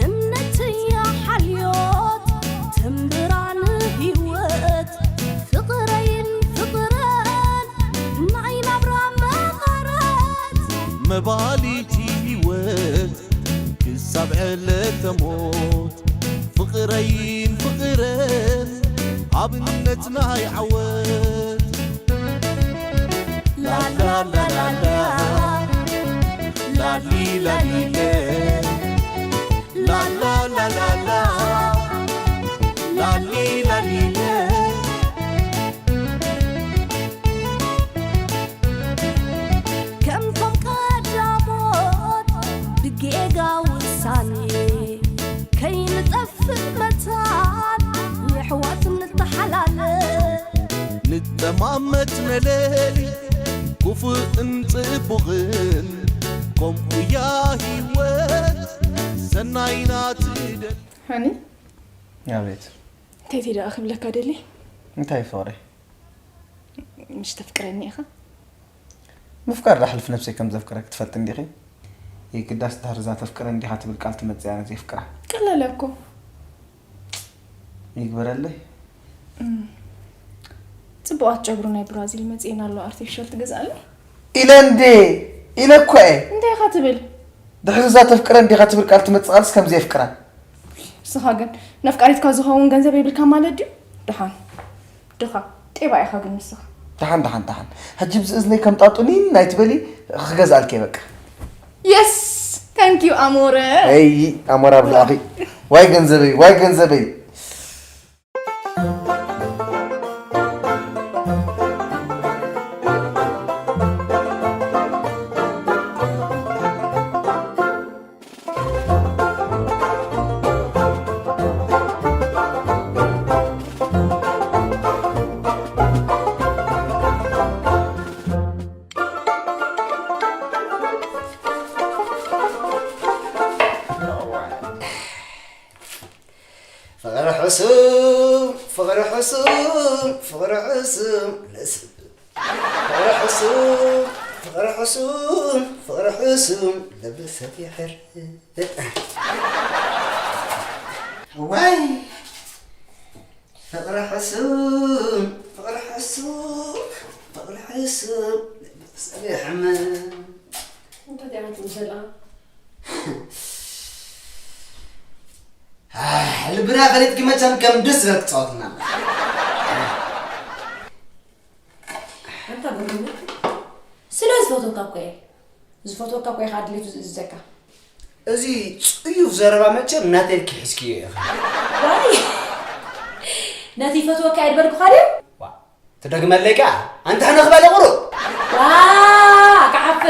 እምነትያ ሓልዮት ትንብራን ህይወት ፍቕረይን ፍቕረን ናይ ናብራ መቐረት መባሊት ህይወት ክሳብ ዕለተ ሞት ፍቕረይን ፍቕረን ኣብነት ናይ ዓወት ላላላላላ ላሊ ላሊለ ላላላላላ ላሊ ላሊለ ከምቶም ቀዳሞት ብጌጋ ውሳኔ ከይንጠፍእ መታን የሕዋት ንተሓላለ ንጠማመት ነለሊ ክፉእን ጽቡቕን ከምኡያ ህይወት ሰናይና ትደል ሃኒ ኣቤት። እንታይ ትይ ደኣ ክብለካ ደሊ እንታይ ፍቕሪ ምሽ ተፍቅረኒ ኢኻ ምፍቃር ዳሕልፍ ነብሰይ ከም ዘፍቅረክ ትፈልጥ እንዲኺ የግዳስ ድሕርዛ ተፍቅረ እንዲኻ ትብል ቃል ትመፅእ ኣነ ዘፍቅራ ቀለለ እኮ ይግበረለይ ጽቡቓት ጨጉሪ ናይ ብራዚል መጽኤና ኣሎ ኣርቲፊሻል ትገዝኣለይ ኢለ እንዴ ኢለ እኮ እየ እንታይ ኢኻ ትብል ድሕርዛ ተፍቅረ እንዲኻ ትብል ቃል ትመፅእ ቃልስ ከም ዘፍቅራ ንስኻ ግን ነፍቃሪትካ ዝኸውን ገንዘብ የብልካ ማለት ድዩ ድሓን ድኻ ጤባ ኢኻ ግን ንስኻ ደሓን ደሓን ደሓን ሕጂ ብዚ እዝነይ ከም ጣጡኒ ናይ ትበሊ ክገዝኣልኪ በቃ የስ ታንክ ዩ ኣሞረ ይ ኣሞራ ብላኺ ዋይ ገንዘበይ ዋይ ገንዘበይ ፍቕሪ ሕሱም ፍቕሪ ሕሱም ፍቕሪ ሕሱም ለስብ ፍቕሪ ሕሱም ፍቕሪ ሕሱም ፍቕሪ ሕሱም ለብሰት ይሕር ዋይ ፍቕሪ ሕሱም ፍቕሪ ሕሱም ፍቕሪ ሕሱም ለብሰት ይሕምም እንታይ ዓይነት ምሰላ ልብና ፈሊጥኪ መቸም ከም ደስ ዝበል ክፃወትና ኣንታ ብርግነ ስለ ዝፈትወካ እኮ እየ ዝፈትወካ እኮ እየ ከዓ ድሌቱ ዝእዝዘካ እዚ ፅዩፍ ዘረባ መቸም ናተልኪ ሒዝክዮ ኢኻ ዋይ ነቲ ይፈትወካ እየ ዝበልኩኻ ድዩ ትደግመለይ ከኣ ኣንታ ሕነ ክበለ ቁሩብ ዋ ክሓፍር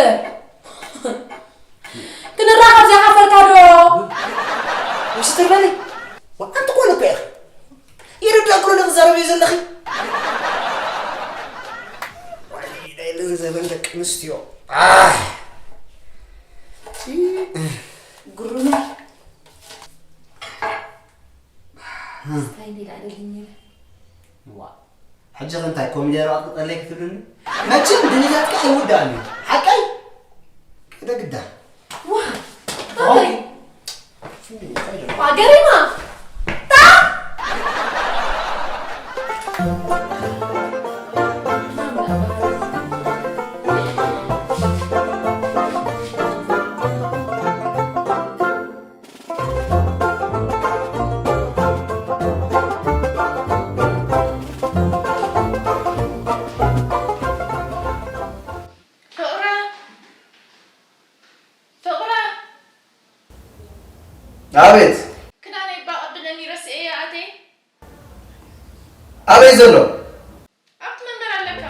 ክንራኸብ ዘይሓፈርካ ዶ ውስጥር በሊ ኣንቲ ጓል እኮ ኢኺ ይርዳእኩ ዶ ዝዛረብ እዩ ዘለኺ ናይልን ዘበን ደቂ ኣንስትዮ ግሩመ ስታይ ቢላ ደልኝ ሕጂ ከ እንታይ ኮሚደረ ኣጥቅጠለይ ክትብልኒ? መቸም ድሌታትካ ኣይውዳእን እዩ ሓቀይ? ከደ ግዳ። ዋ ባበይ ዋ ገሪማ ታ ኣቤት ክዳነይ እባ ቀብለኒ ረስኤዮ ኣትየ ኣበይ ዘሎ ኣብቲ መንበር ኣለካ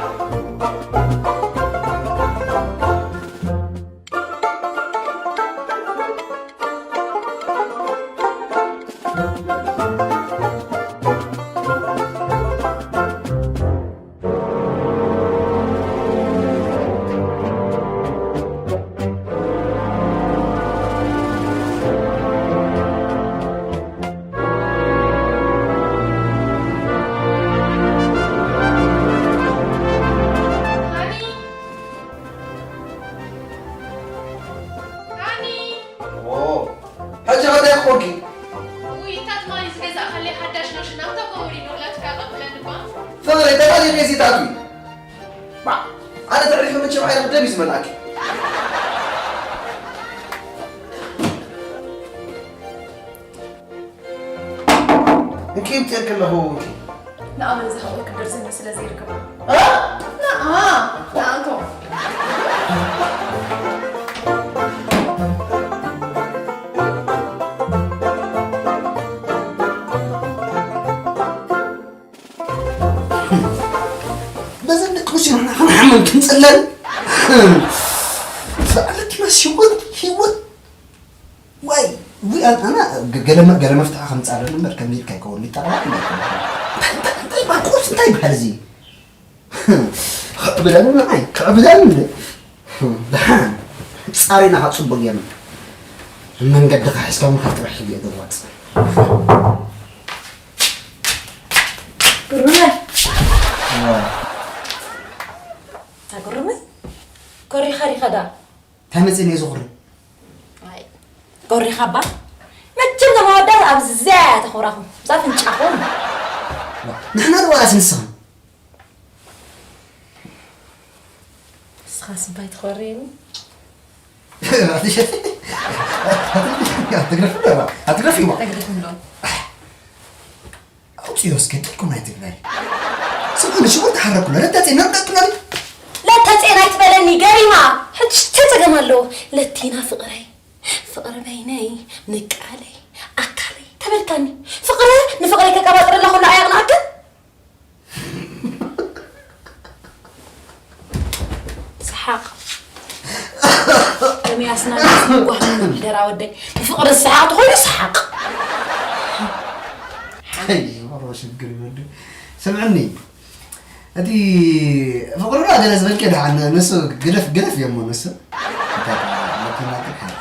ገዜ ትኣትዊ። ባ፣ ኣነ ተዕሪፈ መቸም ዓይነ ደም እዩ ዝመልኣኪ። እንኪ ይምፅኤልኪ ኣለኹ፣ እንኪ። ንኣመል ዝሃቦ ክደርሰኒ ስለ ዘይርከባ። እ? ንኣ፣ ንኣቶ። በዘን ደቂ ኣንስትዮ ንሕና ክንሓመም ክንጽለል። ሰኣለኪ መስ ህይወት፣ ህይወት። ዋይ፣ ዊ-፣ ኣን-፣ ኣና ገ-፣ ገለ መ-፣ ገለ መፍትሒ ከምጻለሉ እምበር ከም ኢልካ ኣይከውን፣ ይጠራጠር እምበር። እንታይ፣ እንታይ፣ እንታይ ማርቆስ፣ እንታይ ይበሃል እዚ? ክዕብደኒ ንዓይ፣ ክዕብደኒ። ደሓን፣ ጻሪና ካብ ጽቡቕ ጌርና። መንገድኻ ሒዝካ ምኻድ ጥራሕ እዩ ዘዋጽእ። ግርመ። እዋ። እታ ግርመ፣ ኮሪኻ ዲኻ ደኣ? እንታይ መጺእኒ እየ ዝኹሪ? ኣይ፣ ጎሪኻ እባ። መቸም እዞም ኣወዳት ኣብዚኣ እያ ተኾራኹም። እዛ ኣፍንጫኹም። ዋ፣ ንሕና ዶ ዋላስ ንስኽን? ንስኻስ እባ ኣይትኾርየኒ። ኣትግረፍ እንዶ፣ ኣትግረፍ እባ። ተግሪፍ እንዶ። ኣውፅዮ እስከ፣ እንታይ ኮን ኣይትግበሪ። ስምዑ፣ ንሽሙ ተሓረኩ፣ ለተፀ ነርደኩ። ለተፀ ኣይትበለኒ፣ ገሪማ። ሕጂ እንታይ ፀገም ኣለዎ? ለቲና ፍቕረይ፣ ፍቕሪ በይነይ፣ ምቃለይ፣ ኣካለይ ተበልካኒ። ፍቕረ ንፍቕረይ ከቀባጥረላ ከሎ ኣያቕንኣክን? ሰሓቕ። ከመይ ኣስናን ጓህን ምሕደራ ወደይ። ብፍቕሪ ዝሰሓቕ ተኾይኑ ሰሓቕ። ኣይ፣ መሮ ሽግር ይበል። ስምዕኒ፣ እቲ ፍቕሪ ዶ ገለ ዝበልኪ ደሓን፣ ንሱ ግደፍ፣ ግደፍ እዮሞ ንሱ። እንታይ ለኪና ግን ሓደ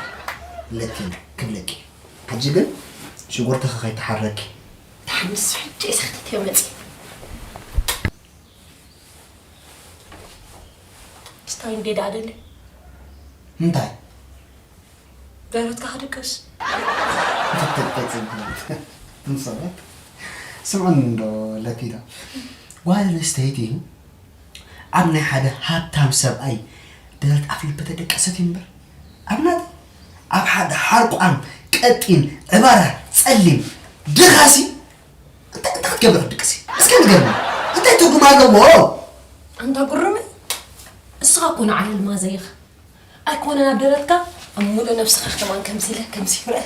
ለኪና ክብለኪ። ሕጂ ግን ሽጉርትኺ ከይተሓረኪ። ደሓን ንሱ ሕጂ እየ ሰኽተት እዮ መፂ። ስታይ እንዴ ደኣ ደሊ? እንታይ? ደረትካ ክድቅስ። እንታይ ጽቡቕ። እቶም ሰባት ስምዑኒ እንዶ ለኪዳ። ጓል ኣንስተይቲ ኣብ ናይ ሓደ ሃብታም ሰብኣይ ደረት ኣፍልቢ ተደቀሰት እዩ እምበር፣ ኣብ ናተይ፣ ኣብ ሓደ ሓርቋም፣ ቀጢን፣ ዕባራ፣ ጸሊም፣ ድኻሲ፣ እንታይ፣ እንታይ ክትገብር ክትድቅሲ? እስከ ንገርኒ። እንታይ ትርጉም ኣለዎ? ኣንታ ጉርምይ፣ እስኻ እኮ ንዓለልማ ዘይኻ። ኣይኮነን ኣብ ደረትካ፣ ኣብ ሙሉእ ነብስኻ ከማን ከምዚ ኢለ፣ ከምዚ ይረአ።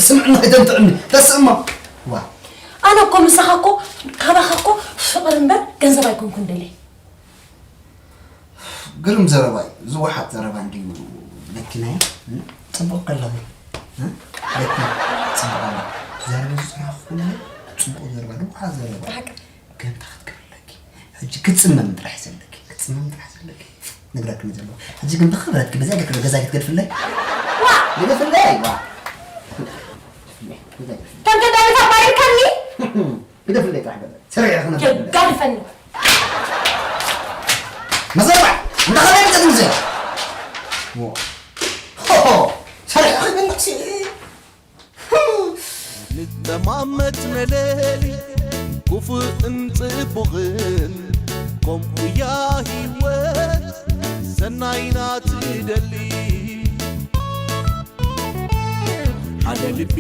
ስምዕና ኣይተምትዕኒ፣ ተስእማ። ዋ። ኣነ እኮ ምሳኻ እኮ፣ ካባኻ እኮ ፍቕሪ እምበር ገንዘብ ኣይኮንኩን ደልየ። ግርም ዘረባ እዩ። ዝወሓጥ ዘረባ እንድዩ ለኪናዮ። እም? ጽቡቕ ከለኺ። እም? ለኪ ጽቡቕ ኣሎ። ዘረባ ዝጸናኹ ኩሉ ጽቡቕ ዘረባ፣ ዝወሓጥ ዘረባ። ብሓቂ። ገንታ ክትገብሪ ኣለኪ። ሕጂ ክትጽመሚ ጥራሕ እዩ ዘለኪ። ክትጽመሚ ጥራሕ ዘለኪ። ነግረክኒ ዘለኹ። ሕጂ ግን ብኽብረትኪ በዚኣ ገ-፣ ገዛ ክትገድፍለይ? ዋ! ግደፍለይ፣ ዋ! ከም ተጋቢት ኣባሪርከኒ? ግደፍለይ ጥራሕ በለ። ሰሪዐ ክነግረክኒ። የጋድፈኒ። መዘርባ! እንዳኸመይ ብትእምዘ? ዎ። ሆ፣ ሆ! ሰሪዐ ክነግረክሲ። ንጠማመት መለሊ ክፉእን ጽቡቕን፣ ከምኡ እያ ህይወት ሰናይና ትደሊ። ሓደ ልቢ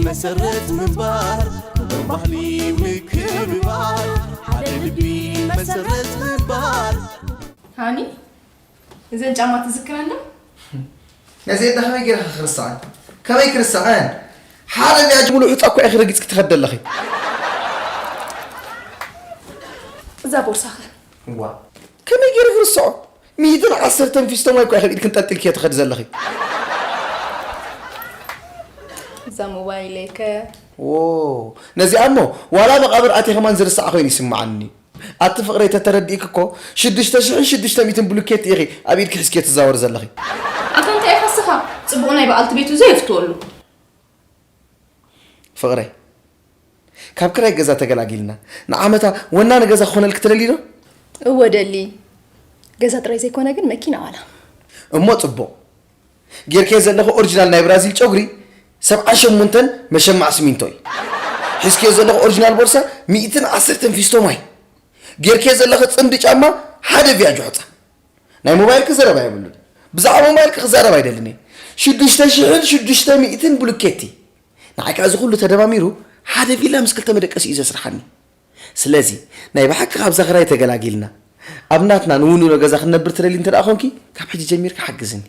መሰረት ምግባር፣ ክቡር ባህሊ ምክብባር፣ ሓደ ልቢ መሰረት ምግባር። ሃኒ፣ እዘን ጫማ ትዝክረን ዶ? ነዚ ኣደ ከመይ ገይረ ክርስዐን? ከመይ ክርስዐን? ሓደ ቢያጅ ሙሉእ ሑጻ እኮ ኢኺ ረጊጽኪ ትኸዲ ዘለኺ። እዛ ቦርሳኸ? እዋ። ከመይ ገይረ ክርስዖ? ሚእትን ዓሰርተን ፊስቶ ማይ እኮ ኢኺ ኣብ ኢድኪ እንጠልጢልክዮ ትኸዲ ዘለኺ። እዛ ሞባይለይከ? ዎ፣ ነዚኣ እሞ ዋላ መቓብር ኣትየ ከማን ዝርስዓ ኮይኑ ይስምዓኒ። ኣቲ ፍቕረይ ተተረዲእኪ እኮ ሽዱሽተ ሽሕን ሽዱሽተ ሚእትን ብሉኬት ኢኺ ኣብ ኢድኪ ሒዝኪዮ ትዛወሪ ዘለኺ። ኣታ እንታይ ኢኻ ንስኻ? ጽቡቕ ናይ በዓልቲ ቤቱ ዘየፍትወሉ። ፍቕረይ፣ ካብ ክራይ ገዛ ተገላጊልና ንዓመታ ወናኒ ገዛ ክኾነልኪ ትደልዪ ዶ? እወ ደሊ። ገዛ ጥራይ ዘይኮነ ግን መኪና ዋላ። እሞ ጽቡቕ። ጌርካዮ ዘለኹ ኦሪጂናል ናይ ብራዚል ጨጉሪ ሰብዓን ሸሞንተን መሸማዕ ስሚንቶ እዩ። ሒዝክዮ ዘለኹ ኦሪጂናል ቦርሳ ሚእትን ዓሰርተን ፊስቶ ማይ፣ ጌርክዮ ዘለኺ ጽምዲ ጫማ ሓደ ቪያጆ ሑጻ። ናይ ሞባይልኪ ዘረባ የብሉን። ብዛዕባ ሞባይልኪ ክዛረብ ኣይደልን እየ። ሽዱሽተ ሽሕን ሽዱሽተ ሚእትን ብሉኬቲ። ንዓይ ከኣ እዚ ኩሉ ተደማሚሩ ሓደ ቪላ ምስ ክልተ መደቀሲ እዩ ዘስርሓኒ። ስለዚ ናይ ብሓቂ ካብዛ ክራይ ተገላጊልና። ኣብ ናትና ንውንኖ ገዛ ክንነብር ትደሊ እንተ ደኣ ኾንኪ ካብ ሕጂ ጀሚርካ ሓግዝኒ።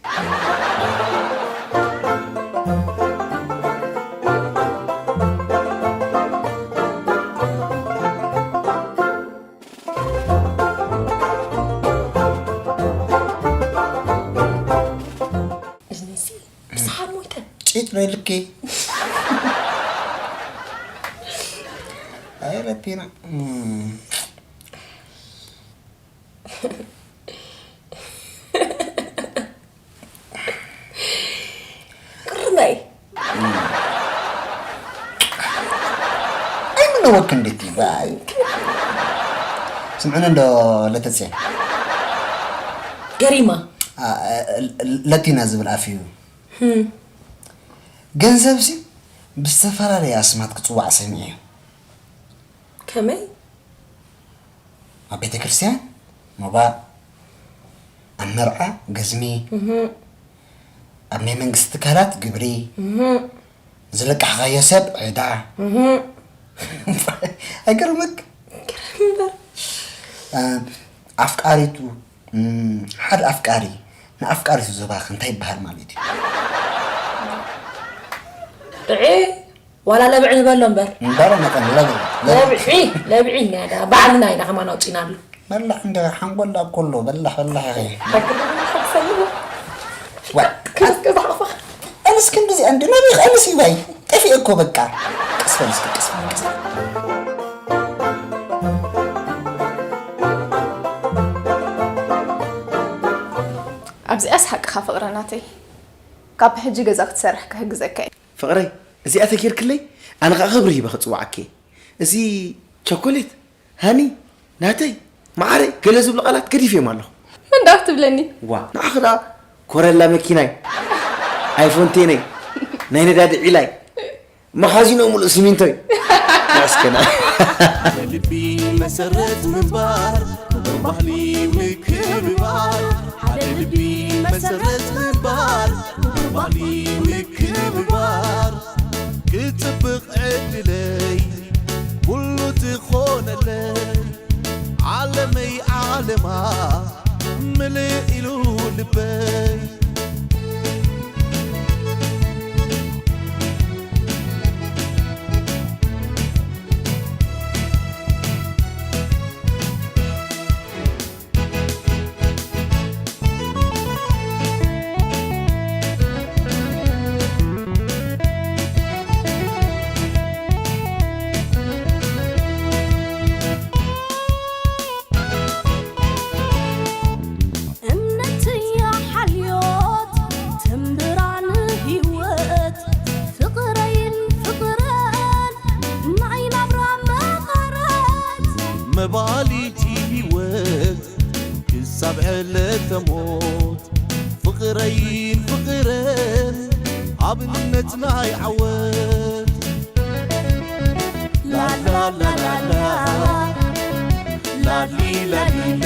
እዚሲ ብሰሓር ሞይተ። ጭጭ በልኪ። ኣይ ረቢና። እም። ቅርበይ። ኣይምነወክን ቤቲ ባይ። ስምዕኒ እንዶ ለተፅየ ገሪማ። ለቲና ዝብል ኣፍ እዩ። ገንዘብሲ ብዝተፈላለየ ኣስማት ክፅዋዕ ሰሚዐ እዩ። ከመይ? ኣብ ቤተ ክርስቲያን ሞባእ፣ ኣብ መርዓ ገዝሚ፣ ኣብ ናይ መንግስቲ ትካላት ግብሪ፣ ዝለቃሕኻዮ ሰብ ዕዳ። ኣይገርምክ? ኣፍቃሪቱ ሓደ ኣፍቃሪ ንኣፍቃሪቱ ዝባኽ እንታይ ይበሃል ማለት እዩ? ጥዒ ዋላ ለብዒ ንበሎ እምበር። እንዳረ መጠን ለብ ለብ ለብዒ ለብዒ ኢና ዳ ባዕልና ኢና ከማን ኣውፂናሉ። በላሕ እንደ ሓንጎላ ኮሎ በላሕ በላሕ ኢኺ። ሓቅሰሉ ዋ ክስከዛዕፋ ኣንስ ክንድዚ ኣንድ ነቢ ኣንስ ይባይ ጠፊኤ እኮ በቃ። ቀስ በል እስኪ ቀስ በል ቀስ በል። ኣብዚኣስ ሓቅኻ ፍቕረ ናተይ ካብ ሕጂ ገዛ ክትሰርሕ ክሕግዘካ እየ። ፍቕረይ እዚኣ ተጌርክለይ ኣነ ኸዓ ክብሪ ሂበ ክፅዋዓኪ እየ። እዚ ቸኮሌት ሃኒ ናተይ መዓረይ ገለ ዝብሉ ቃላት ገዲፈዮም ኣለኹ። መን ደኣ ክትብለኒ? ዋ ንዓኺ ደኣ ኮረላ መኪናይ ኣይፎን ቴነይ ናይ ነዳዲ ዒላይ መኻዚኖ ሙሉእ ሲሚንቶይ መስከና ሓደ ልቢ መሰረት ምግባር ክቡር ባህሊ ምክብባር ሓደ ልቢ መሰረት ምግባር ክቡር ባህሊ ምክብባር ክጽብቕ ዕድለይ ኩሉ ትኾነለይ ዓለመይ ዓለማ ምልእ ኢሉ ልበይ እምነትያ ሓልዮት ትምብራን ህይወት ፍቕረይን ፍቕረን ንዓይ ናብራ መቐረት መባሊቲ ህይወት ክሳብ ዕለተ ሞት ፍቕረይን ፍቕረን ኣብነት ናይ ዓወት ላላላላላ ላሊ ላሊለ